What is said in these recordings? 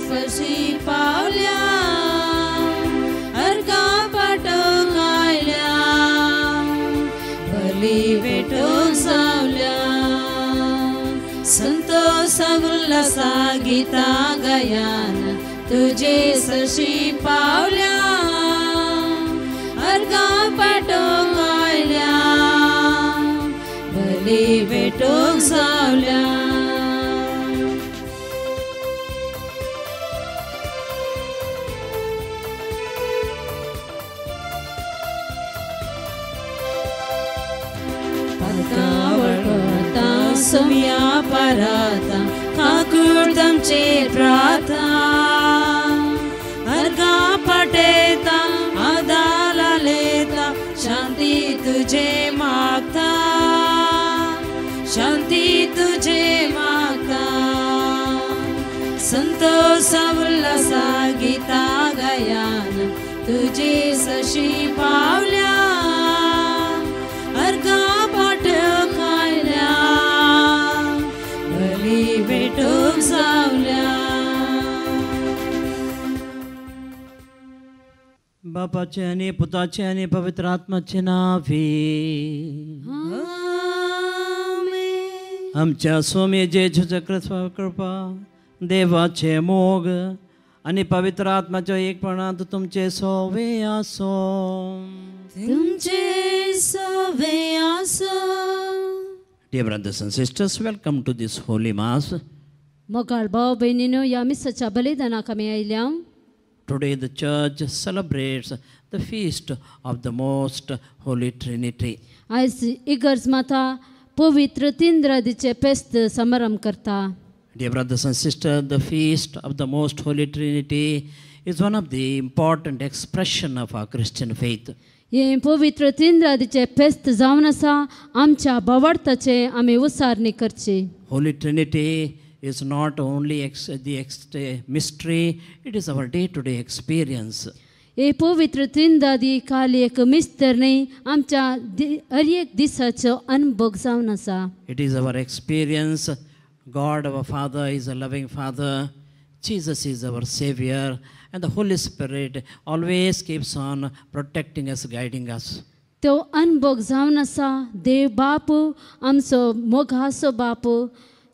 पशी पावल्या अर्गा पाटोक आयल्या बली भेटोंक सावल्या संतोष उल्हासा गीता गायन तुझे सशी पावल्या अर्गा पाटोक आयल्या बली भेटोंक सावल्या. सोम्या पराता काकुर्दमचे प्राता अर्गा पटेता आदाला लेता शांती तुझे मागता शांती तुझे मागता संतोष उल्हासा गीता गायन तुझे सशी पावल्या अर्गा पाटोक आयल्या बली भेटोंक सावल्या. बापाचे आनी पुताचे आनी पवित्र आत्माचे नावे आमेन. आमच्या स्वामी जेजूच्या कृपा देवाचे मोग आनी पवित्र आत्माच्या एकपणांत तुमचे सोवे आसो. तुमचे सोवे आसो. Dear brothers and sisters, welcome to this holy mass. मोगाळ भाव भयणीनो, ह्या मिसाच्या बलिदानाक आमी आयल्या. Today the church celebrates the feast of the Most Holy Trinity. आयज इगर्ज माता पवित्र तिंद्रादीचे फेस्त समारंभ करता. Dear brothers and sisters, the feast of the Most Holy Trinity is one of the important expression of our Christian faith. हे पवित्र तिंद्रादीचे फेस्त जावन आसा आमच्या भावार्थाचे आमी उसारणी करची. Holy Trinity is not only the mystery, it is our day-to-day experience. हे पवित्र त्रिंदादी खाली एक मिस्तर न्ही, आमच्या हर एक दिसाचो अनुभव जावन आसा. It is our experience. God our Father is a loving Father. Jesus is our Savior, and the Holy Spirit always keeps on protecting us, guiding us. तो अनुभव जावन आसा देव बापू आमचो मोगाचो बापू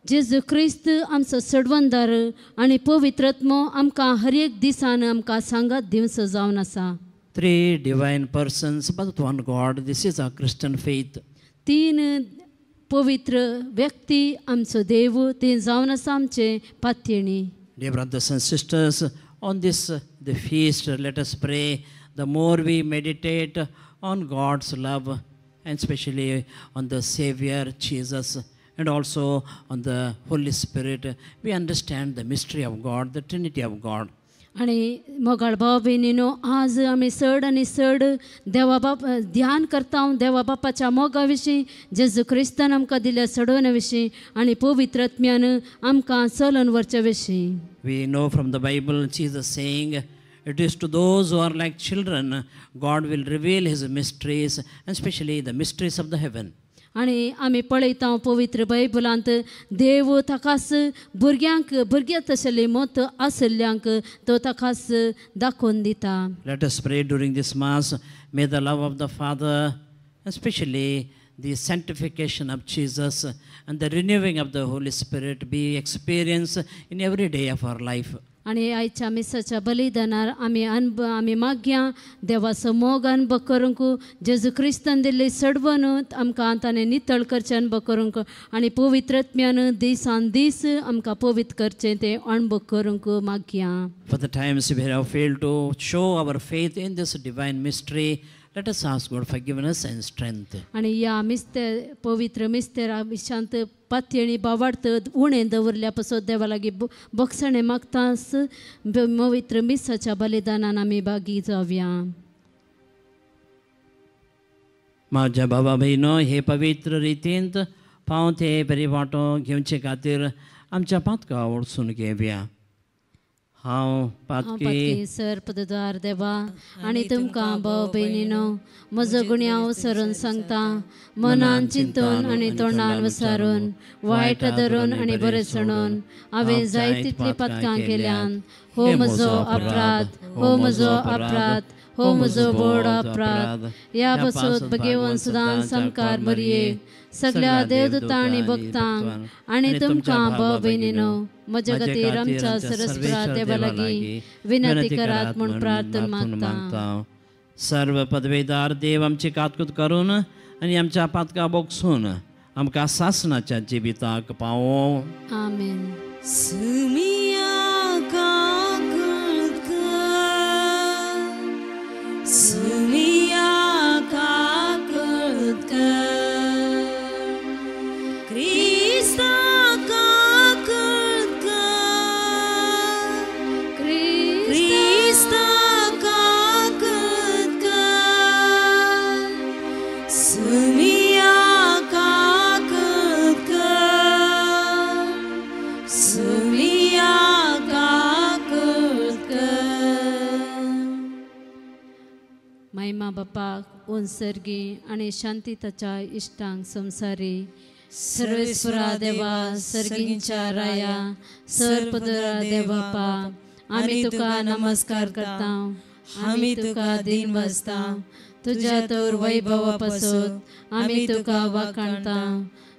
जेजू क्रिस्त आमचो सडवंदार आनी पवित्र आत्मो आमकां हर एक दिसान आमकां सांगात दिवचो जावन आसा. Three divine persons but one God. This is our Christian faith. तीन पवित्र व्यक्ती आमचो देव ते जावन आसा आमचे पात्यणी. Dear brothers and sisters, on this the feast, let us pray. The more we meditate on God's love, and especially on the Savior Jesus, and also on the Holy Spirit, we understand the mystery of God, the Trinity of God. आनी मोगाळ भाव भयणीनो, आज आमी चड आनी चड देवा बाप ध्यान करता देवा बापाच्या मोगा विशीं, जेजू क्रिस्तान आमकां दिल्या सडवण्या विशीं आनी पवित्र आत्म्यान आमकां चलून व्हरच्या विशीं. We know from the Bible Jesus saying, it is to those who are like children, God will reveal His mysteries, and especially the mysteries of the heaven. आनी आमी पळयता पवित्र बायबलांत देव ताकास भुरग्यांक भुरग्यां तशें मत आशिल्ल्यांक तो ताकास दाखोवन दिता. Let us pray during this mass. May the love of the Father, especially the sanctification of Jesus and the renewing of the Holy Spirit be experienced in every day of our life. आनी आयच्या मिसाच्या बलिदानार आमी अनुभव आमी मागया देवाचो मोग अनुभव करूंक, जेजू क्रिस्तान दिल्ली सडवण आमकां ताणें नितळ करचें अनुभव करूंक आनी पवित्र आत्म्यान दिसान दीस आमकां पवित्र करचें तें अनुभव करूंक मागया. For the times we have failed to show our faith in this divine mystery, let us ask God forgiveness and strength. आनी ह्या मिस्तेर पवित्र मिस्तेरा विशांत पातयेणी बावार्थ उणें दवरल्या पासत देवा लागीं बोगसणें मागतास पवित्र मिसाच्या बलिदानान आमी भागी जावया. म्हाज्या बाबा भयणो, हे पवित्र रितींत पाव ते बरी वांटो घेवचे खातीर आमच्या पातका वळसून घेवया. हांव पातकी सर पदद्वार देवा आनी तुमकां भाव भयणीनो म्हजो गुन्यांव सरून सांगता मनान चिंतून आनी तोंडान विचारून वायट धरून आनी बरें सणून हांवें जाय तितलीं पातकां केल्यान. हो म्हजो अपराध, हो म्हजो अपराध, हो म्हजो व्हड अपराध. ह्या पासून भगेवन सदां सामकार मरये सगळ्या देवदूतां आनी भक्तांक आनी तुमकां भाव भयणीनो म्हज्या खातीर आमच्या सरस्परा देवा लागीं विनंती करात म्हूण प्रार्थना मागता. सर्व पदवेदार देव आमची कातकूत करून आनी आमच्या पातकां बोगसून आमकां सासणाच्या जिविताक पावो. आमेन. सुमिया काकूत कर, सुमिया काकूत कर, क्रिस्ता काकूत कर, क्रिस्ता काकूत कर, सुमिया काकूत कर, सुमिया काकूत कर. महिमा बापाक उनसर्गी आनी शांती ताच्या इश्टांक संसारी. सर्वेस्वरा देवा सर्गींच्या राया सरपदरा देवबापा आमी तुका नमस्कार करता, आमी तुका दिन वाजता, तुज्या तोर वैभवा पासून आमी तुका वाखाणता.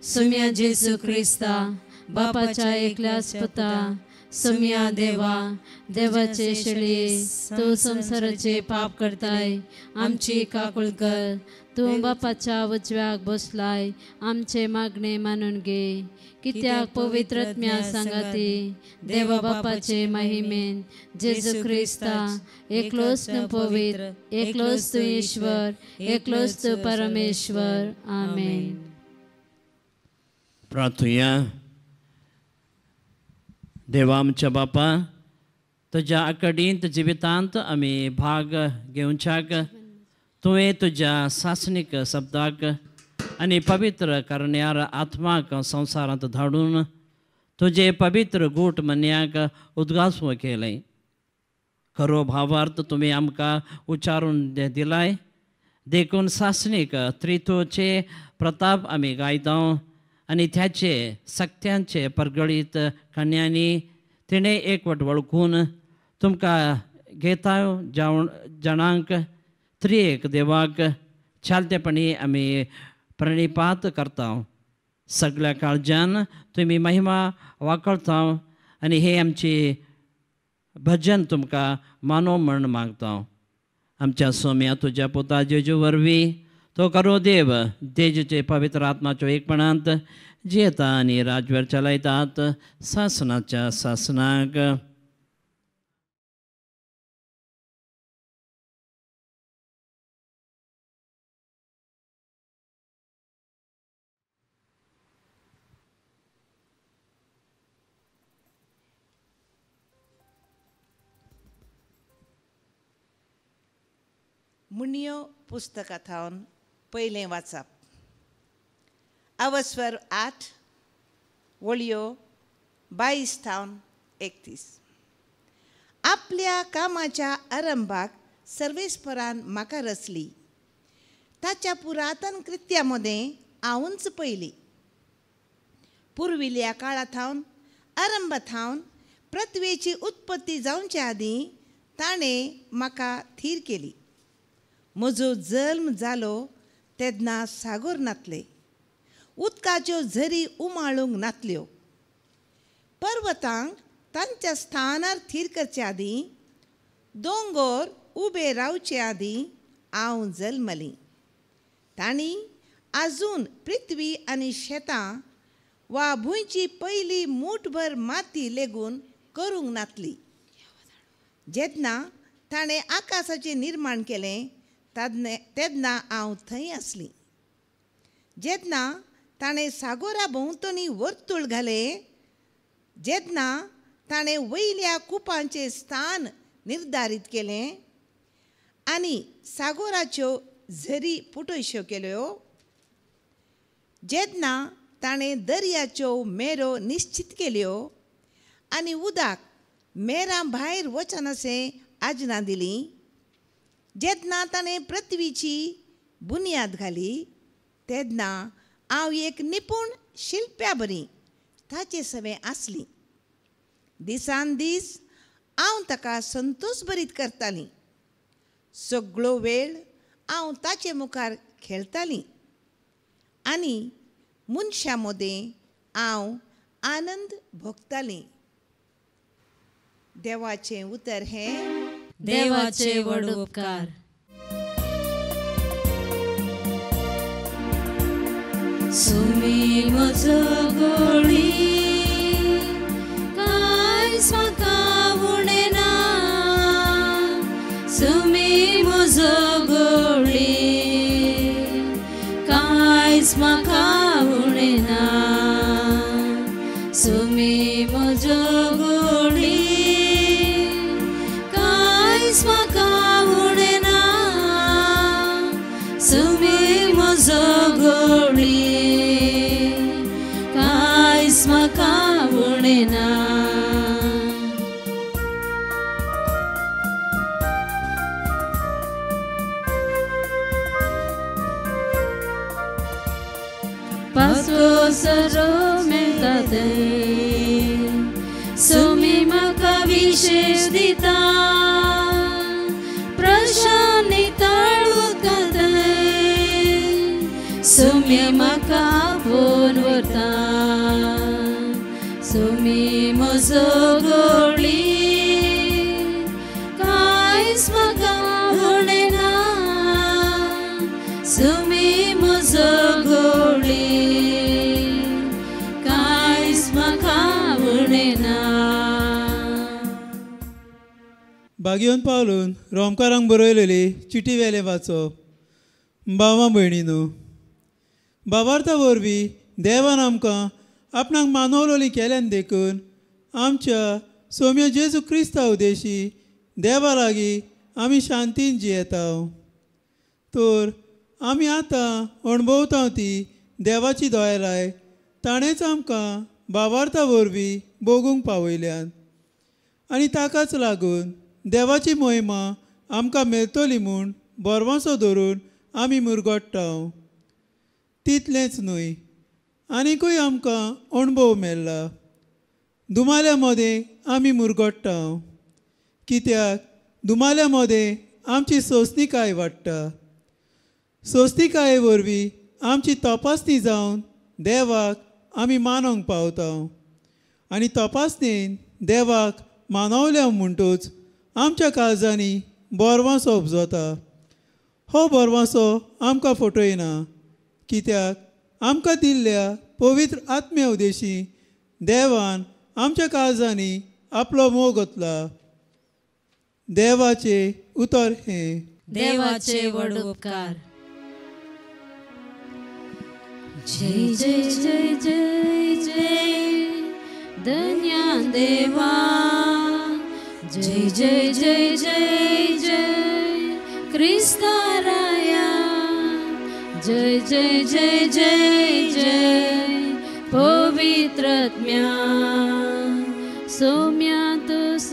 सुम्या जेजू क्रिस्ता बापाच्या एकल्याच पुता सुम्या देवा देवाचे शेळये तूं संवसाराचे पाप करताय आमची काकूळ कर. तूं बापाच्या उजव्याक बसलाय आमचे मागणे मानून घे. कित्याक पवित्र आत्म्या सांगाती देवा बापाचे महिमेन जेजू क्रिस्ता एकलोच तूं पवित्र, एकलोच तूं ईश्वर, एकलोच तूं परमेश्वर. आमेन. प्रार्थुया. देवा आमच्या बापा तुज्या आकडींत जिवितांत आमी भाग घेवच्याक तुवें तुज्या सासणीक शब्दाक आनी पवित्र करण्यार आत्माक संवसारांत धाडून तुजें पवित्र गूट म्हणयाक उद्गासो केलें. खरो भावार्थ तुमी आमकां उच्चारून दिलाय देखून सासणीक त्रित्वाचे प्रताप आमी गायता आनी त्याचे सक्त्यांचे परगळीत कन्यांनी तिणें एकवट वळखून तुमकां घेता जावण जाणांक त्रिएक देवाक चालतेपणी आमी प्रणिपात करता. सगळ्या काळजान तुमी महिमा वाकळता आनी हे आमची भजन तुमकां मानो म्हण मागता. आमच्या सोम्या तुज्या पुता जेजू वरवीं तो करो देव तेजचे पवित्र आत्माच्यो एकपणांत जियेता आनी राजवर चलयतात सासणाच्या सासणाक. मुनियो पुस्तका थावन पयलें वाचप. अवस्वर 8 वळयो 22 थावन 31. आपल्या कामाच्या आरंभाक सर्वेस्परान म्हाका रचली, ताच्या पुरातन कृत्या मदें हांवूच पयली. पुर्विल्ल्या काळा थावन आरंभा थावन पृथ्वेची उत्पत्ती जावचे आदीं ताणें म्हाका थीर केली. म्हजो जल्म जालो तेन्ना सागोर नातले, उदकाच्यो झरी उमाळूंक नातल्यो. पर्वतांक तांच्या स्थानार थीर करचे आदीं, दोंगोर उबे रावचे आदीं हांव जल्मली. तांणी आजून पृथ्वी आनी शेतां वा भुंयची पयली मूठभर माती लेगून करूंक नातली. जेन्ना ताणें आकाशाचें निर्माण केलें तेन्ना हांव थंय आसली. जेन्ना ताणें सागोरा भोंवतणी वर्तुळ घालें, जेन्ना ताणें वयल्या कुपांचें स्थान निर्धारीत केलें आनी सागोराच्यो झरी पुटयश्यो केल्यो, जेन्ना ताणें दर्याच्यो मेरो निश्चित केल्यो आनी उदक मेरां भायर वचनासें आजना दिली. जेन्ना ताणें पृथ्वीची बुन्याद घाली तेन्ना हांव एक निपूण शिल्प्या बरी ताचे सवें आसली. दिसान दीस हांव ताका संतोष भरीत करताली. सगळो वेळ हांव ताचे मुखार खेळटाली आनी मनशां मदें हांव आनंद भोगताली. देवाचें उतर हें देवाचे व्हड उपकार. सुमी म्हजो गोळी कांयच म्हाका उणें ना. सुमी म्हजो गोळी कांयच म्हाका उणें ना. सुमी म्हजो गोळी कांयच म्हाका उणें ना. सुमी म्हजो गोळी कांयच म्हाका उणें ना. पासो मेळटा थंय सुमी म्हाका विशेश दिता. प्रशांत ताळुका थंय सुमी म्हाका आपोवन व्हरता. सुमी म्हजो गोळी कांयच म्हाका उणें ना. सुमी म्हजो गोळी कांयच म्हाका उणें ना. बागेवन पावलून रोमकारांक बरयलेली चिटी वेलें वाचप. बाबा भयणीनू, बाबार्था वरवीं देवान आमकां आपणाक मानवलोली केल्यान देखून आमच्या सोम्या जेजू क्रिस्ता उदेशी देवा लागीं आमी शांतीन जियेता. तर आमी आतां अणभवता ती देवाची दयालाय ताणेंच आमकां बाबार्था वरवीं भोगूंक पावयल्यान आनी ताकाच लागून देवाची मोहिमा आमकां मेळटली म्हूण बरवासो धरून आमी मुरगट्टा. तितलेंच न्हय, आनिकूय आमकां अणभव मेळ्ळा. दुमाल्या मदें आमी मुरगट्टा, कित्याक दुमाल्या मदें आमची सोंसणीकाय वाडटा. सोंसणीकाये वरवीं आमची तपासणी जावन देवाक आमी मानोवंक पावता आनी तपासणेन देवाक मानवल्या म्हणटूच आमच्या काळजांनी बरवासो उपजता. हो बरवासो आमकां फटयना, कित्याक आमकां दिल्ल्या पवित्र आत्म्या उदेशी देवान आमच्या काळजांनी आपलो मोग ओतला. देवाचें उतर हें देवाचे व्हड उपकार. जय जय जय जय जय धन्या देवा. जय जय जय जय जय क्रिस्ताराया. जय जय जय जय जय पवित्रत्म्या. सौम्या तुस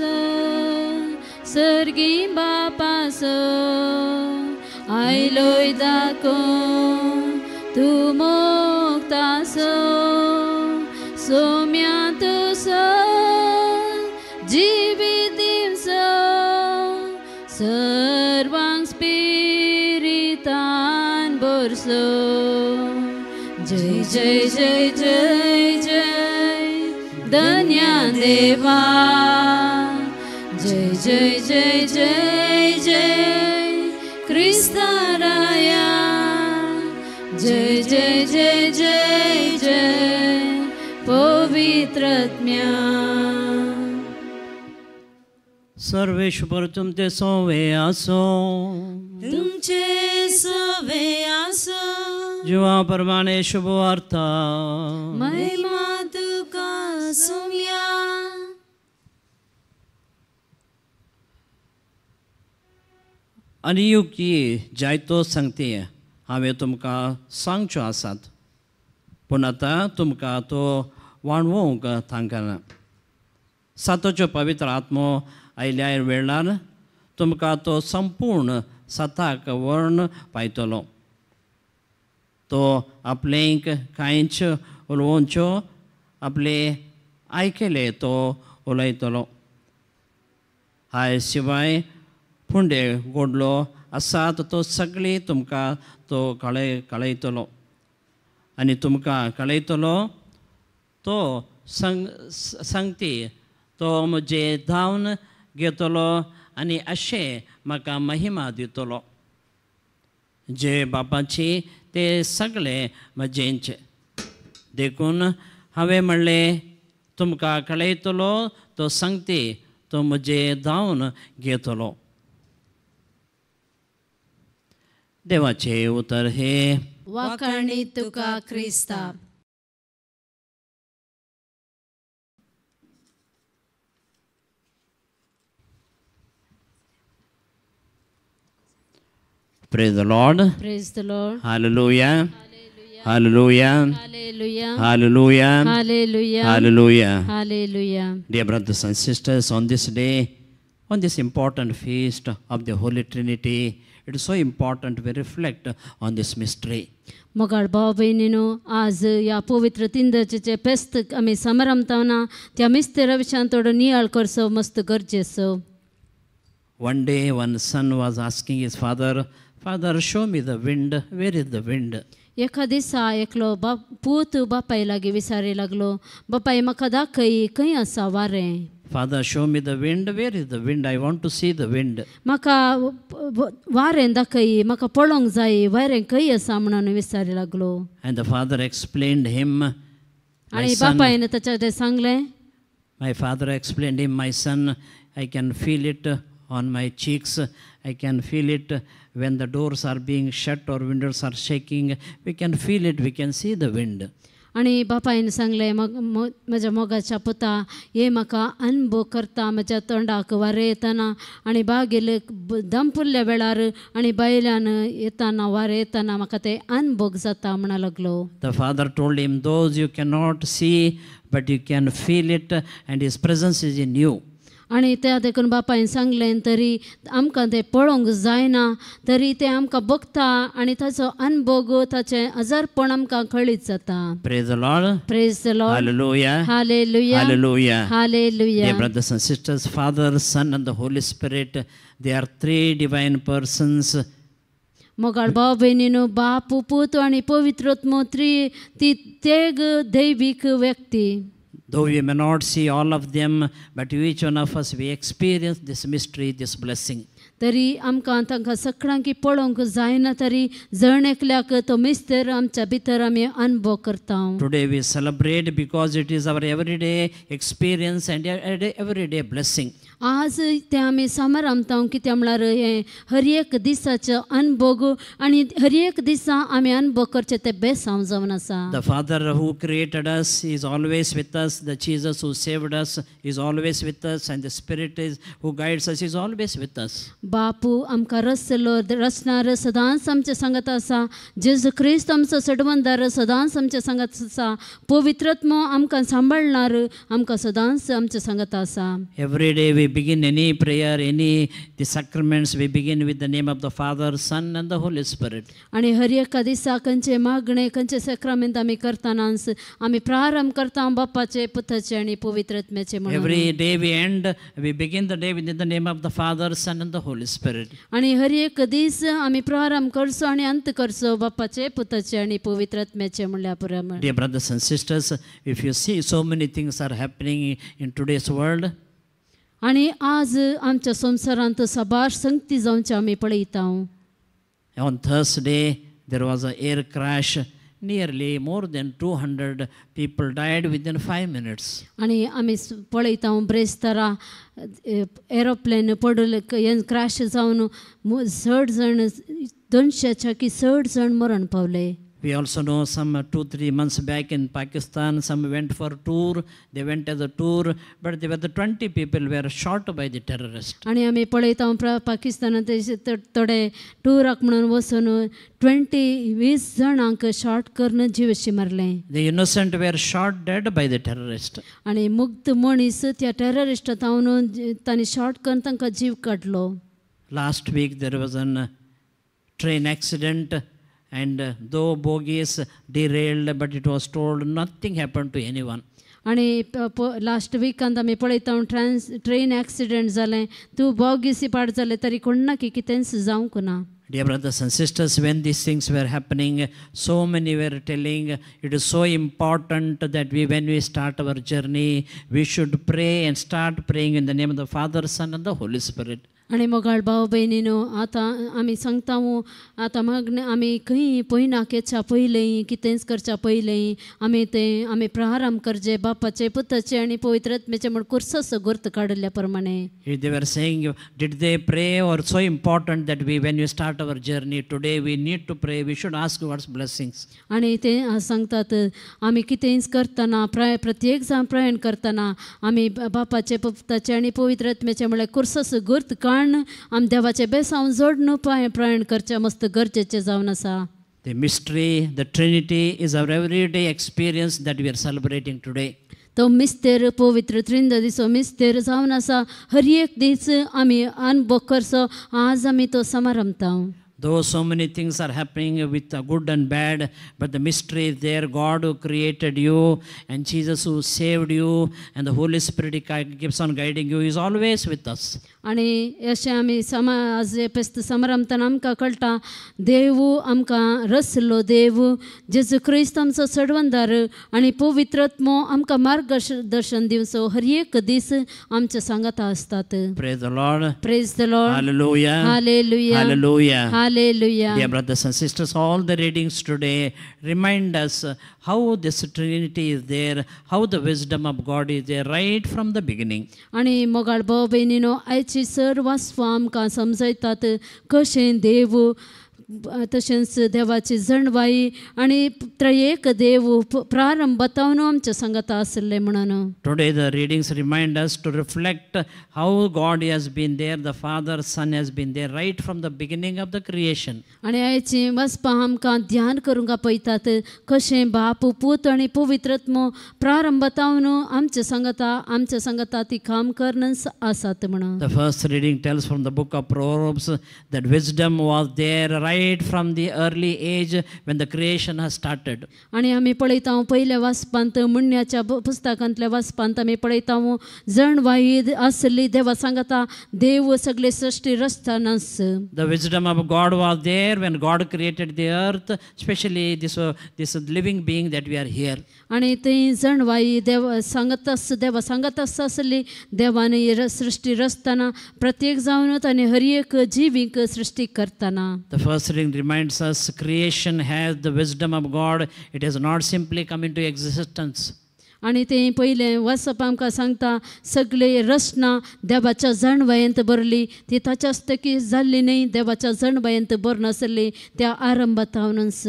सर्गी बापास आयलोय दाखो तूं मोगतास. सौम्या तुस जिवीत दिवस सर्वांक स्पिरितान भरसो. जय जय जय जय जय धन्या देवा. जय जय जय जय जय क्रिस्ताराया. जय जय जय जय जय पवित्रत्म्या. सर्वेश्वर तुमचे सोवे आसो. तुमचे सोवे आसो. जिवा प्रमाणे शुभ वार्ता. महिमा तुका सुम्या. आनी युक्ती जायतो सांगती हांवें तुमकां सांगच्यो आसात, पूण आतां तुमकां तो वाणवोंक तांकां. सातोचो पवित्र आत्मो आयल्या वेळार तुमकां तो संपूर्ण सताक वर्ण पायतलो. तो आपलेंक कांयच उलोवच्यो आपले आयकले तो उलयतलो. हाय शिवाय फुंडे गोडलो आसात तो सगळी तुमकां तो कळयतलो आनी तुमकां कळयतलो तो संगती तो म्हजे धांवन घेतलो आनी अशें म्हाका महिमा दितलो. जे बापाची ते सगळे म्हजेंचे. देखून हांवें म्हणलें तुमकां कळयतलो तो संगती तो म्हजे धांवन घेतलो. देवाचें उतर हे वाखाणी तुका क्रिस्ता. Praise the Lord. Praise the Lord. Hallelujah. Hallelujah. Hallelujah. Hallelujah. Hallelujah. Hallelujah. Hallelujah. Dear brothers and sisters, on this day, on this important feast of the Holy Trinity, it is so important we reflect on this mystery. मोगाळ भाव भयणीनो, आज ह्या पवित्र तिंदचें फेस्त आमी समारंभताना त्या मिस्तेरा विशयान थोडो नियाळ करचो मस्त गरजेचो. One day one son was asking his father, Father, show me the wind. Where is the wind? एका दिसा एकलो बाप पूत बापाय लागीं विचारी लागलो, बापाय म्हाका दाखय खंय आसा वारें. Father, show me the wind. Where is the wind? I want to see the wind. म्हाका वारें दाखय, म्हाका पळोवंक जाय वारें खंय आसा म्हणून विचारी लागलो. And the father explained him. आनी बापायन ताच्या तें सांगलें. My father explained him, my son, I can feel it on my cheeks. I can feel it when the doors are being shut or windows are shaking. We can feel it, we can see the wind. आनी बापायन सांगलें, म्हज्या मोगाच्या पुता, हे म्हाका अनुभव करता म्हज्या तोंडाक वारें येतना आनी बागेल दमपुल्ल्या वेळार आनी बायल्यान येतना वारें येतना म्हाका तें अनुभव जाता म्हणा लागलो. The father told him, those you cannot see but you can feel it and his presence is in you. आनी त्या देखून बापायन सांगलें, तरी आमकां तें पळोवंक जायना तरी तें आमकां बघता आनी ताचो अनुभव ताचें आजारपण आमकां कळीत जाता. Praise the Lord. Praise the Lord. Hallelujah. Hallelujah. Hallelujah. Hallelujah. Dear brothers and sisters, Father, Son and the Holy Spirit, they are three divine persons. मोगाळ भाव भयणीनो, बाप, पूत आनी पवित्र आत्मो ती तेग दैवीक व्यक्ती. Though we may not see all of them, but each one of us, we experience this mystery, this blessing. तरी आमकां तांकां सगळ्यांकी पळोवंक जायना तरी जण एकल्याक तो मिस्तर आमच्या भितर आमी अनुभव करता. Today we celebrate because it is our everyday experience and everyday blessing. आज ते आमी समारंभता कित्याक म्हळ्यार हें हर एक दिसाचो अनुभव आनी हर एक दिसा आमी अनुभव करचे ते बेसांव जावन आसा. The Father who created us is always with us. The Jesus who saved us is always with us, and the Spirit is who guides us is always with us. Bapu आमकां रचलो रचणार सदांच आमचे सांगत आसा. जेजू क्रिस्त आमचो सडवंदार सदांच आमचे सांगत आसा. पवित्र आत्मो आमकां सांबाळणार आमकां सदांच आमचे सांगत आसा. Every day we begin any prayer, any the sacraments, we begin with the name of the Father, Son and the Holy Spirit. आनी हर एका दिसा खंयचे मागणे खंयचे सॅक्रामेंत आमी करतनाच आमी प्रारंभ करता बापाचे, पुताचे आनी पवित्र आत्म्याचे म्हणून. Every day we end, we begin the day with the name of the Father, Son and the Holy Spirit. आनी हर एक दीस आमी प्रारंभ करचो आनी अंत करचो बापाचे, पुताचे आनी पवित्र आत्म्याचे म्हणल्यार पुराय. Dear brothers and sisters, if you see so many things are happening in today's world. आनी आज आमच्या संवसारांत साबार संगती जावचे आमी पळयता. On Thursday there was an air crash. Nearly more than 200 people died within 5 minutes. आनी आमी पळयता ब्रेस्तारा एरोप्लेन पडले क्रॅश जावन चड जाण 200 की चड जाण मरण पावले. We also know some 2-3 months back in Pakistan, some went for tour. They went as a tour, but they were the 20 people were shot by the terrorist. आनी आमी पळयता पाकिस्तानांत थोडे टुराक म्हणून वचून 20 जाणांक शॉट करून जिवशी मारले. The innocent were shot dead by the terrorist. आनी मुग्ध मनीस त्या टेररिस्ट तावन तांणी शॉट करून तांकां जीव काडलो. Last week there was a train accident, and though bogies derailed, but it was told nothing happened to anyone. आनी लास्ट विकांत आमी पळयता ट्रेन एक्सिडेंट जालें, तूं बोगीस पाड जालें तरी कोणाक कितेंच जावंक ना. Dear brothers and sisters, when these things were happening, so many were telling it is so important that we, when we start our journey, we should pray and start praying in the name of the Father, Son and the Holy Spirit. आनी मोगाळ भाव भयणीनो, आतां आमी सांगता आतां मागणें आमी खंय पयनाक येच्या पयलें कितेंच करच्या पयलें आमी तें आमी प्रारंभ करचें बापाचें पुताचें आनी पवित्र आत्म्याचें म्हण कुर्साचो गोर्त काडिल्ल्या प्रमाणे. They were saying, did they pray or so important that we, when we start our journey today, we need to pray, we should ask God's blessings. आनी ते सांगतात आमी कितेंच करतना प्रत्येक जाण प्रयाण करतना आमी बापाचें पुताचें आनी पवित्र आत्म्याचें म्हळ्यार कुर्साचो गोर्त काड आम देवाचे बेसांव जोडून प्रयाण करचें मस्त गरजेचें जावन आसा. The mystery, the Trinity is our everyday experience that we are celebrating today. तो मिस्तेर पवित्र त्रिंदीचो मिस्तेर जावन आसा. हर एक दीस आमी अनुभव करचो, आज आमी तो समारंभता. Though so many things are happening with the good and bad, but the mystery is there. God who created you and Jesus who saved you and the Holy Spirit keeps on guiding you is always with us. आनी अशें आमी आज फेस्त समारंभताना आमकां कळटा देव आमकां रसलो देव जेजू क्रिस्त आमचो सडवंदार आनी पवित्र आत्मो आमकां मार्गदर्शन दिवचो हर एक दीस आमच्या सांगाता आसतात. Praise the Lord. Praise the Lord. Hallelujah. Hallelujah. Hallelujah. Hallelujah. Dear brothers and sisters, all the readings today remind us how this Trinity is there, how the wisdom of God is there right from the beginning. आनी मोगाळ भाव भयणीनो, आयची सर्व वाचपां आमकां समजयतात कशें देव तशेंच देवाची जणवाई आनी त्रयेक देव प्रारंभातावन आमच्या सांगाता आसले म्हणून. Today the readings remind us to reflect how God has been there, the Father, Son has been there right from the beginning of the creation. आनी आयची वाचपां आमकां ध्यान करूंक आपयतात कशें बाप पूत आनी पवित्र आत्मो प्रारंभातावन आमच्या सांगाता ती काम करून आसात म्हणून. The first reading tells from the book of Proverbs that wisdom was there right from the early age when the creation has started. आनी आमी पळयता पयल्या वाचपांत म्हणण्याच्या पुस्तकांतल्या वाचपांत आमी पळयता जणवाई आसली देवा सांगता देव सगळे सृष्टी रचतानाच. The wisdom of God was there when God created the earth, especially this living being that we are here. आनी ती जणवाई देव सांगत देवा सांगत आसली देवान सृष्टी रचताना प्रत्येक जावन ताणें हर एक जिवीक सृष्टी करताना. The first reading reminds us creation has the wisdom of God. It has not simply come into existence. आनी तें पयलें वाचप आमकां सांगता सगळे रचना देवाच्या जाणवायेंत भरली, ती ताच्या हस्तकी जाल्ली न्हय, देवाच्या जाणवायेंत भरून आसली त्या आरंभातावनच.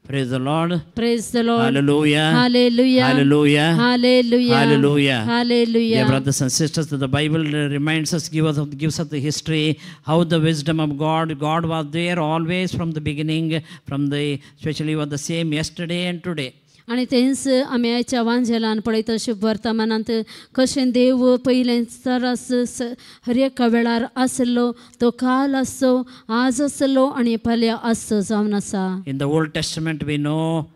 Praise the Lord. Praise the Lord. Hallelujah. Hallelujah. Hallelujah. Hallelujah. Hallelujah. Hallelujah. Dear brothers and sisters, the Bible reminds us, gives us the history, how the wisdom of God, God was there always from the beginning, from the, especially was the same yesterday and today. आनी तेंच आमी आयच्या वांजेलान पळयता शुभ वर्तमानांत कशें देव पयलें तरास हर एका वेळार आसलो, तो काल आसचो, आज आसलो आनी फाल्यां आसचो जावन आसा. In the Old Testament we know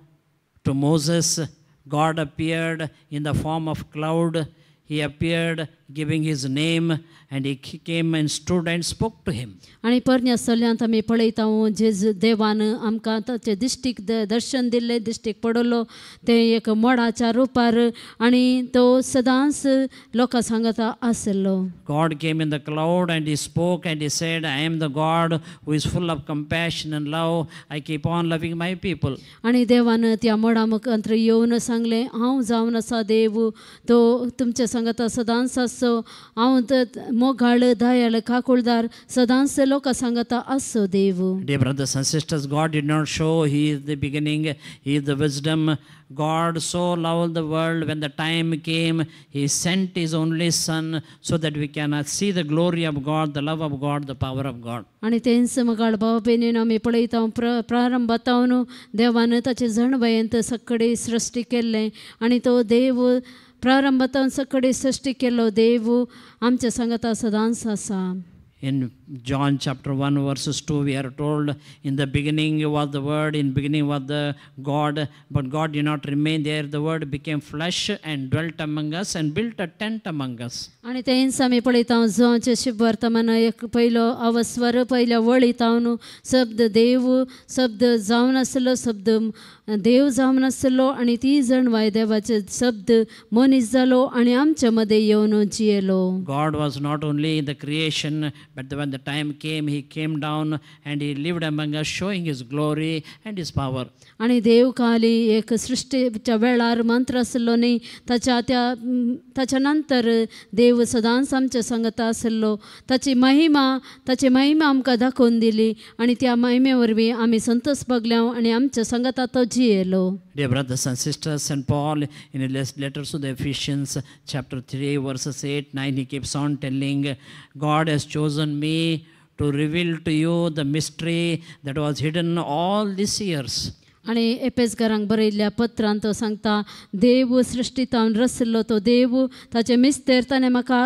to Moses God appeared in the form of cloud. He appeared giving his name and he came and stood and spoke to him. आनी परन्या सल्यांत आमी पळयता जेजू देवान आमकां ताचे दिश्टीक दर्शन दिल्लें, दिश्टीक पडलो तें एक मोडाच्या रुपार आनी तो सदांच लोकां सांगता आसलो. God came in the cloud and he spoke and he said, I am the God who is full of compassion and love. I keep on loving my people. आनी देवान त्या मोडा मुखांत येवन सांगलें, हांव जावन आसा देव, तो तुमच्या सांगता सदांच आसचो, हांव मोगाळ दयाळ काकुळदार सदांच लोकां सांगता आसो देव. Dear brothers and sisters, God did not show He is the beginning, He is the wisdom. God so loved the world, when the time came, He sent His only Son so that we can see the glory of God, the love of God, the power of God. आनी तेंच मगाळ भाव भयणीनो आमी पळयता प्रारंभातावन देवान ताचे जणवयंत सगळे सृश्टी केल्लें आनी तो देव प्रारंभातावन सगळे सृश्टी केल्लो देव आमच्या सांगता सदांच आसा. In John chapter 1 verses 2 we are told, in the beginning was the Word, in beginning was the God, but God did not remain there. The Word became flesh and dwelt among us and built a tent among us. आनी तेंच आमी पळयता जुवांचे शुभवर्तमान एक पयलो अवस्वर पयल्या वळीतावन शब्द देव शब्द जावन आसलो शब्द देव जावन आसलो आनी ती जणवाय देवाचे शब्द मनीस जालो आनी आमच्या मदें येवन जियेलो. God was not only in the creation, but when the time came, He came down and He lived among us, showing His glory and His power. आनी देव खाली एक सृश्टीच्या वेळार मंत्र आसलो न्ही ताच्या त्या ताच्या नंतर देव सदांच आमच्या सांगता आसलो. ताची महिमा आमकां दाखोवन दिली आनी त्या महिमे वरवीं आमी संतोष भोगल्या आनी आमच्या सांगता तो जियेलो. Dear brothers and sisters, Saint Paul in his letters to the Ephesians chapter 3 verses 8, 9, he keeps on telling, God has chosen me to reveal to you the mystery that was hidden all these years. आनी एपेसकारांक बरयल्ल्या पत्रान तो सांगता देव सृश्टीतावन रसलो तो देव ताचें मिस्तेर ताणें म्हाका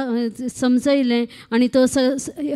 समजयलें आनी तो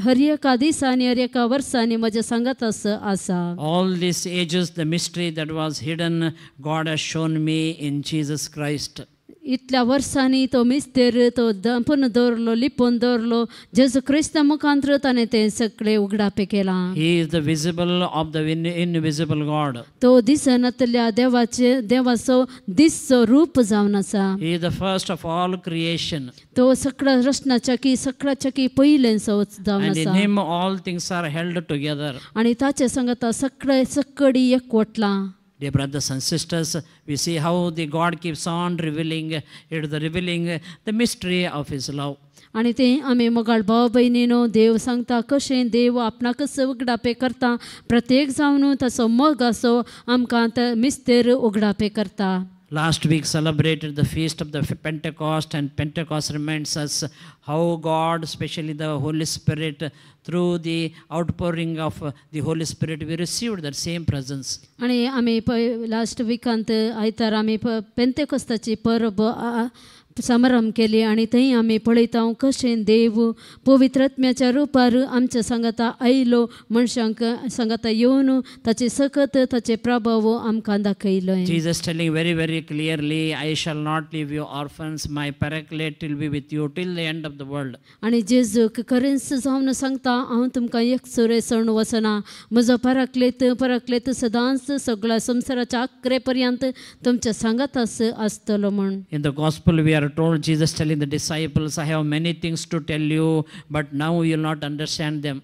हर एका दिसांनी हर एका वर्सांनी म्हज्या सांगात आसा. All these ages the mystery that was hidden, God has shown me in Jesus Christ. इतल्या वर्सांनी तो मिस्तेर तो दपून दवरलो लिपून दवरलो जेजू क्रिस्ता मुखांत्र ताणें तें सगळें उगडापें केलां. He is the visible of the invisible God. तो दिसनातल्या देवाचे देवाचो दिसचो रूप जावन आसा. He is the first of all creation. तो सगळ्या रचनाच्या की सगळ्याच्या की पयलेंचो जावन And in आसा. Him all things are held together. आनी ताचे सांगता सगळे सकडी एकवटलां. Dear brothers and sisters, we see how the God keeps on revealing, it is the revealing the mystery of His love. आनी तें आमी मोगाळ भाव भयणीनो देव सांगता कशें देव आपणाकच उगडापें करता प्रत्येक जावन ताचो मोग आसो आमकां ते मिस्तेर उगडापें करता. Last week celebrated the feast of the Pentecost, and Pentecost reminds us how God, especially the Holy Spirit, through the outpouring of the Holy Spirit, we received that same presence. आनी आमी लास्ट विकांत आयतार आमी पेंतेकोस्ताची परब समारंभ केली आनी थंय आमी पळयता कशें देव पवित्र आत्म्याच्या रुपार आमच्या सांगाता आयलो मनशांक सांगाता येवन ताचे सकत ताचे प्रभाव आमकां दाखयलो. Jesus telling very very clearly, I shall not leave you orphans, my paraclete will be with you till the end of the world. आनी जेजूक खरेंच जावन सांगता हांव तुमकां एकसुरें सोडून वचना, म्हजो पराक्लेत सदांच सगळ्या संवसाराच्या आखरे पर्यंत तुमच्या सांगात आसतलो म्हूण. In the gospel we are told, Jesus telling the disciples, I have many things to tell you, but now you will not understand them.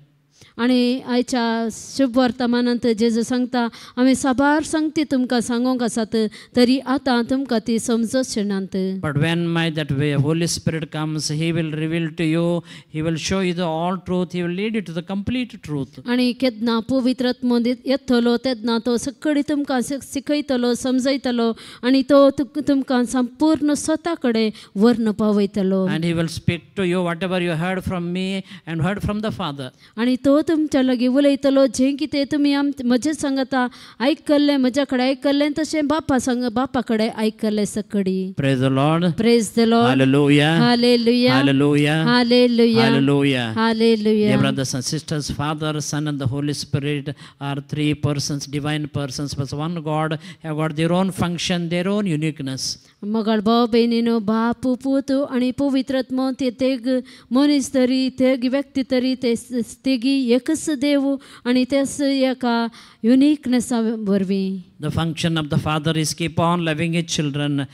आनी आयच्या शुभ वर्तमानांत जेजू सांगता आमी साबार सांगती तुमकां सांगूंक आसात तरी आतां तुमकां ती समजचे नात. But when my that way Holy Spirit comes, He will reveal to you, He will show you the all truth, He will lead you to the complete truth. आनी केन्ना पवित्र आत्मो येतलो तेन्ना तो सगळी तुमकां शिकयतलो समजयतलो आनी तो तुमकां संपूर्ण स्वता कडेन व्हरून पावयतलो. And He will speak to you whatever you heard from me and heard from the Father. आनी तो तुमच्या लागीं उलयतलो जें कितें तुमी म्हजें सांगता आयकल्लें म्हज्या कडेन आयकल्लें तशें बापा कडेन आयकल्लें सकडी. Praise the Lord. Praise the Lord. Hallelujah. Hallelujah. Hallelujah. Hallelujah. Hallelujah. Hallelujah. Dear brothers and sisters, Father, Son and the Holy Spirit are three persons, divine persons, but one God, have got their own function, their own uniqueness. मगाळ भाव भयणीनो बाप पूत आनी पवित्र आत्मो ते तेग मनीस तरी तेग व्यक्ती तरी ते तेगी एकच देव आनी तेच एका युनिकनेसा वरवीं. The function of the Father is keep on loving his children,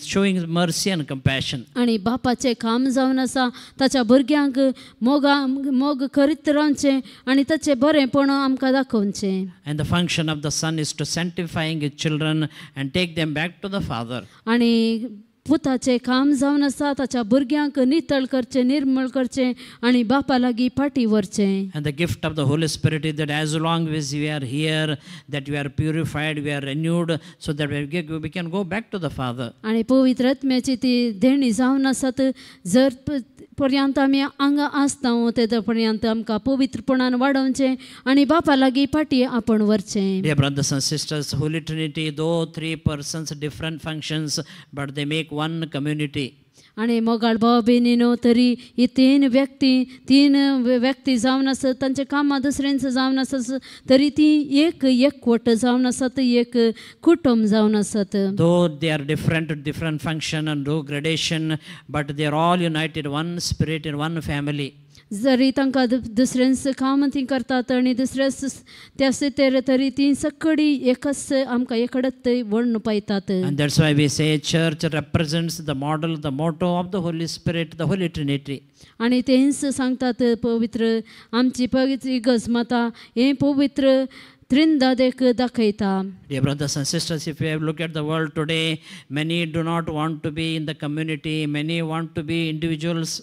showing mercy and compassion. आनी बापाचें काम जावन आसा ताच्या भुरग्यांक मोग करीत रावचें आनी ताचें बरेंपण आमकां दाखोवचें. And the function of the Son is to sanctifying his children and take them back to the Father. आनी पुताचें काम जावन आसा ताच्या भुरग्यांक नितळ करचें निर्मळ करचें आनी बापा लागीं फाटीं व्हरचें. And the gift of the Holy Spirit is that as long as we are here, that we are purified, we are renewed, so that we can go back to the Father. आनी पवित्र आत्म्याची ती देणी जावन आसात जर पर्यंत आमी हांगा आसता तेदो पर्यंत आमकां पवित्रपणान वाडोवचें आनी बापा लागीं फाटीं आपूण व्हरचें. Dear brothers and sisters, Holy Trinity, though three persons, different functions, but they make one community. आनी मोगाळ भाव भयणीनो तरी ही तीन व्यक्ती तीन व्यक्ती जावन आसत तांचे कामां दुसऱ्यांचे जावन आसत तरी ती एक एकवट जावन आसत एक कुटुंब जावन आसत. Though they are different, different function and though gradation, but they are all united, one spirit in one family. जरी तांकां दुसऱ्यांचें काम ती करतात आनी दुसऱ्याच त्या सितेर तरी ती सगळी एकच आमकां एकडेच वर्ण पायतात. And that's why we say church represents the model, the motto of the Holy Spirit, the Holy Trinity. आनी तेंच सांगतात पवित्र आमची पवित्र इगर्ज माता हें पवित्र त्रिंदादेक दाखयता. Dear brothers and sisters, if you have look at the world today, many do not want to be in the community, many want to be individuals.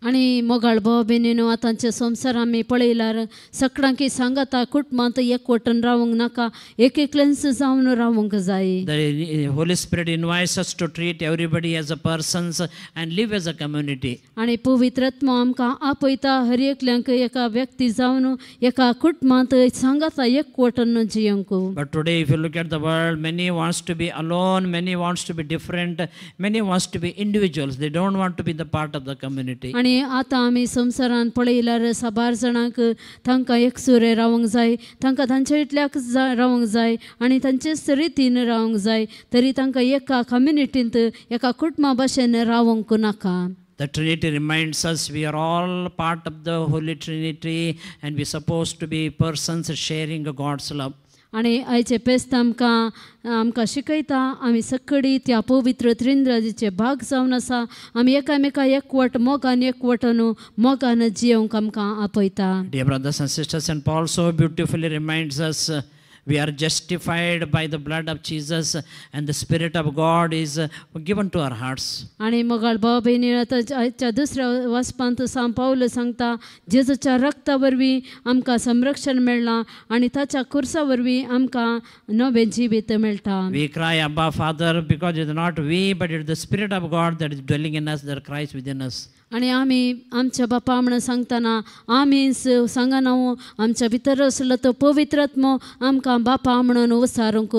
आनी मोगाळ भाव भयणीनो आतांचे संवसार आमी पळयल्यार सगळ्यांकी सांगता कुटुंबांत एकवटन रावंक नाका एक एकल्यान जावन रावंक जाय. The Holy Spirit invites us to treat everybody as a persons and live as a community. आनी पवित्र आत्मो आमकां आपयता हर एकल्यांक एका व्यक्ती जावन एका कुटुंबांत सांगता एकवटन जियेवंक. But today if you look at the world, many wants to be alone, many wants to be different, many wants to be individuals. They don't want to be the part of the community. आनी आतां आमी संवसारांत पळयल्यार साबार जाणांक तांकां एकसुरे रावंक जाय तांकां तांच्या इतल्याक रावंक जाय आनी तांचेच रितीन रावंक जाय तरी तांकां एका कम्युनिटींत एका कुटुंबा भाशेन रावंक नाका. The Trinity reminds us we are all part of the Holy Trinity and we are supposed to be persons sharing God's love. आनी आयचे पेस्त आमकां आमकां शिकयता आमी सगळी त्या पवित्र त्रिंद्राजीचे भाग जावन आसा आमी एकामेका एकवट मोगान एकवटन मोगान जियेवंक आमकां आपयता. Dear brothers and sisters, and Paul so beautifully reminds us we are justified by the blood of Jesus and the Spirit of God is given to our hearts. आनी मोगाळ भाव भयणी आतां आयच्या दुसऱ्या वाचपांत सांत पावल सांगता जेजूच्या रक्ता वरवीं आमकां संरक्षण मेळ्ळां आनी ताच्या खुर्सा वरवीं आमकां नवें जिवीत मेळटा. We cry Abba Father because it is not we but it is the Spirit of God that is dwelling in us, that cries within us. आनी आमी आमच्या बापा म्हणून सांगतना आमी सांगना आमच्या भितर आसलो तो पवित्र आत्मो आमकां बापा म्हणून उसारूंक.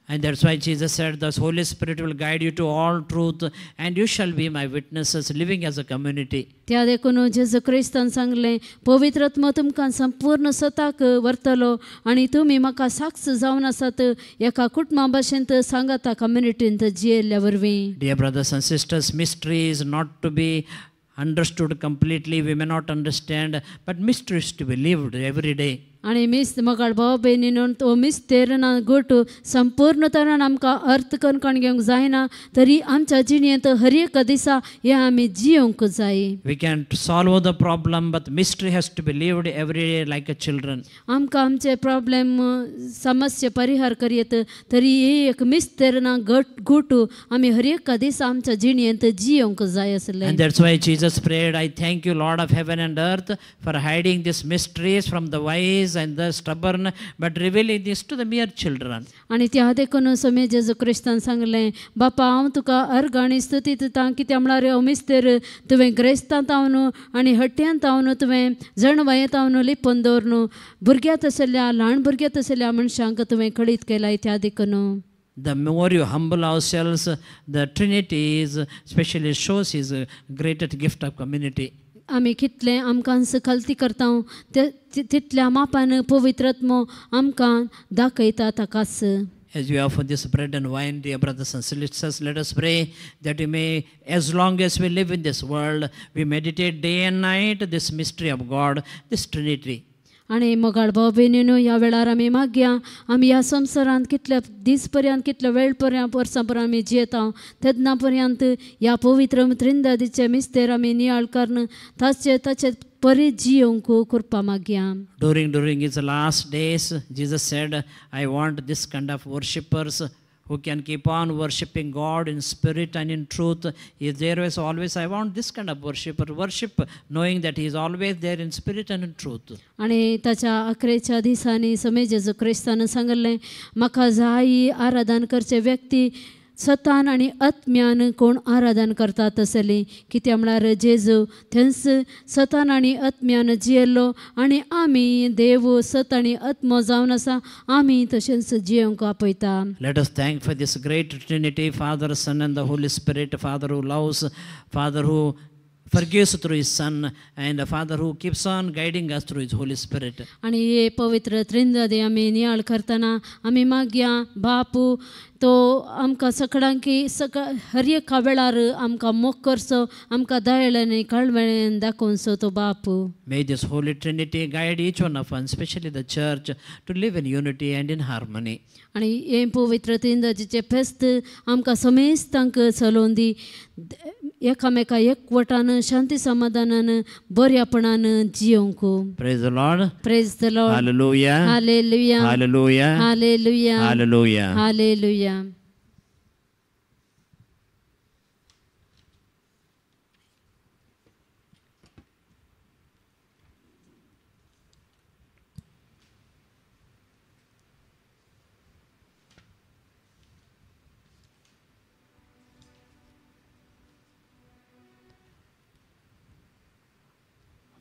And that's why Jesus said, the Holy Spirit will guide you to all truth and you shall be my witnesses living as a community. त्या देखून जेजू क्रिस्तान सांगलें पवित्र आत्मो तुमकां संपूर्ण सताक व्हरतलो आनी तुमी म्हाका साक्ष जावन आसात एका कुटुंबा भाशेन सांगाता कम्युनिटींत जियेल्ल्या वरवीं. Dear brothers and sisters, mystery is not to be understood completely, we may not understand, but mystery is to be lived every day. आनी मिस मोगाळ भाव भयणीनो तो मिस्तेर ना गोट संपूर्ण तरान आमकां अर्थ करून घेवंक जायना तरी आमच्या जिणेंत हर एका दिसा हें आमी जियेवंक जाय. We can solve the problem, but mystery has to be lived every day like a children. आमकां आमचे प्रॉब्लेम समस्या परिहार करयत तरी हे एक मिस्तेर ना गट आमी हर एका दिसा आमच्या जिणेंत जियेवंक जाय आसलें. And that's why Jesus prayed, I thank you, Lord of heaven and earth, for hiding these mysteries from the wise and the stubborn, but revealing this to the mere children. आनी त्या देखून स्वामी जेजू क्रिस्तान सांगलें बापा हांव तुका अर्गाणी स्तुती दिता कित्याक म्हळ्यार हो मिस्तेर तुवें ग्रेस्तांत हांव आनी हट्ट्यांत हांव तुवें जणवायेंत हांव लिपून दवरून भुरग्यांत आशिल्ल्या ल्हान भुरग्यांत आशिल्ल्या मनशांक तुवें कळीत केलाय. त्या देखून The more you humble ourselves, the Trinity is especially shows his greatest gift of community. आमी कितलें आमकां खालती करता तितल्या मापान पवित्र आत्मो आमकां दाखयता ताकाच. As we offer this bread and wine, dear brothers and sisters, let us pray that we may, as long as we live in this world, we meditate day and night this mystery of God, this Trinity. आनी मोगाळ भाव भयणीनो ह्या वेळार आमी मागया आमी ह्या संवसारांत कितल्या दीस पर्यंत कितल्या वेळ पर्यंत वर्सां पर्यंत आमी जियेता तेन्ना पर्यंत ह्या पवित्र त्रिंदादीचे मिस्तेर आमी नियाळ करून ताचे ताचे परी जियेवंक कृपा मागया. During his last days, Jesus said, I want this kind of worshippers who can keep on worshipping God in spirit and in truth. Is there is always, I want this kind of worshipper, worship knowing that he is always there in spirit and in truth. आनी ताच्या अकरेच्या दिसांनी समे जेजू क्रिस्तान सांगलें म्हाका जाय आराधन करचे व्यक्ती सतान आनी आत्म्यान कोण आराधन करता तसली कित्याक म्हळ्यार जेजू थंयच सतान आनी आत्म्यान जियेल्लो आनी आमी देव सत आनी आत्मो जावन आसा आमी तशेंच जियेवंक आपयता. Let us thank for this great Trinity, Father, Son and the Holy Spirit, Father who loves, Father who forgives through His Son, and the Father who keeps on guiding us through His Holy Spirit. आनी हे पवित्र त्रिंदादी आमी नियाळ करतना आमी मागया बापू तो आमकां सगळ्यांकी हर एका वेळार आमकां मोग करचो आमकां दयाळांनी कळवळ्यान दाखोवचो तो Bapu. May this Holy Trinity guide each one of us, especially the church, to live in unity and in harmony. आनी हे पवित्र त्रिंदाचें फेस्त आमकां समेस्तांक चलोवन दी एकामेका एकवटान शांती समाधानान बऱ्यापणान जियोंक. Praise the Lord. Praise the Lord. Hallelujah. Hallelujah. Hallelujah. Hallelujah. Hallelujah. Hallelujah.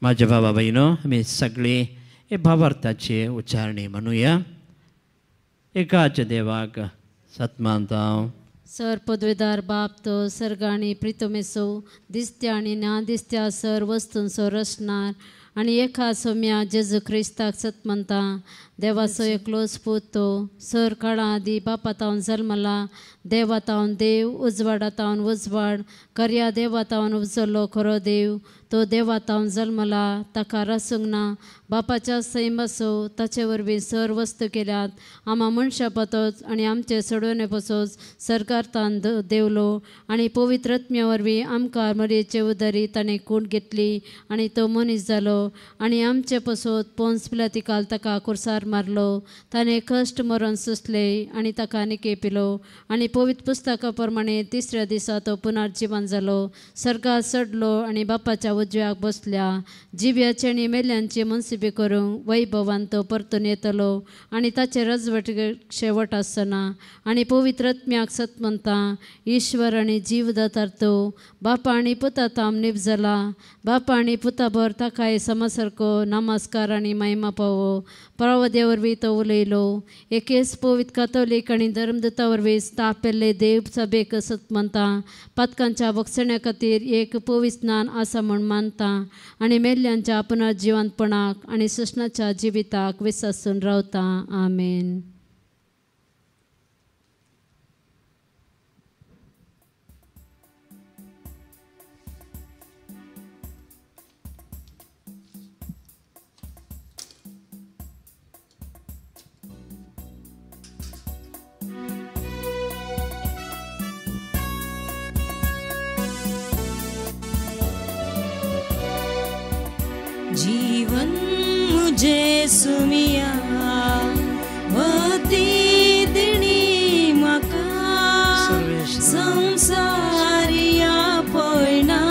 माझ्या बाबा बहिणो, आमी सगळी हे भावार्थाची उच्चारणी म्हणूया. एकाच देवाक सत्मानता. सर पदवेदार बाप तो सर्गाणी प्रितमेसो दिसत्या आनी ना दिसत्या सर वस्तूंचो रचणार आनी एका सोम्या जेजू क्रिस्ताक सत्मनता देवाचो एकलोच पूत तो सर काळा आदी बापा तावन जल्मला देवा तावन देव उजवाडा तावन उजवाड कर्या देवा तावन उजल्लो खरो देव तो देवा तावन जल्मला ताका रसूंक ना बापाच्या सैमासो ताचे वरवीं सर वस्तू केल्यात आमा मनशा पतोच आनी आमचे सोडवणे पसोच सरकार तान देवलो आनी पवित्र आत्म्या वरवीं आमकां मरयेचे उदारी ताणें कूट घेतली आनी तो मनीस जालो आनी आमचे पसोत पोन्स पिलातिकाल ताका कुर्सार मारलो ताणें कश्ट मरण सोंसले आनी ताका निके पिलो आनी पवित्र पुस्तका प्रमाणे तिसऱ्या दिसा तो पुनर्जीवन जालो सर्गात चडलो आनी बापाच्या उजव्याक बसल्या जिव्याचे आनी मेल्यांची मनसिबी करूंक वैभवान तो परतून येतलो आनी ताचे रजवट शेवट आसना आनी पवित्र आत्म्याक सत्मनता ईश्वर आनी जीवदातार तो बापा आनी पुता ताम निपजला बापा आनी पुता भर ताकाय समसारको नमस्कार आनी महिमा पावो परावद्या वरवीं तो उलयलो एकेच पवित्र कातोलीक आनी धर्मदूता वरवीं स्थापिल्ले देव सभेक सत्मनता पातकांच्या बक्षण्या खातीर एक पवित्र स्नान आसा म्हूण मानता आनी मेल्ल्यांच्या पुनर्जिवंतपणाक आनी सृष्णाच्या जिविताक विस्वासून रावता. आमेन. जीवन मुझे सुमिया वती दिणी म्हाका संसारिया पळना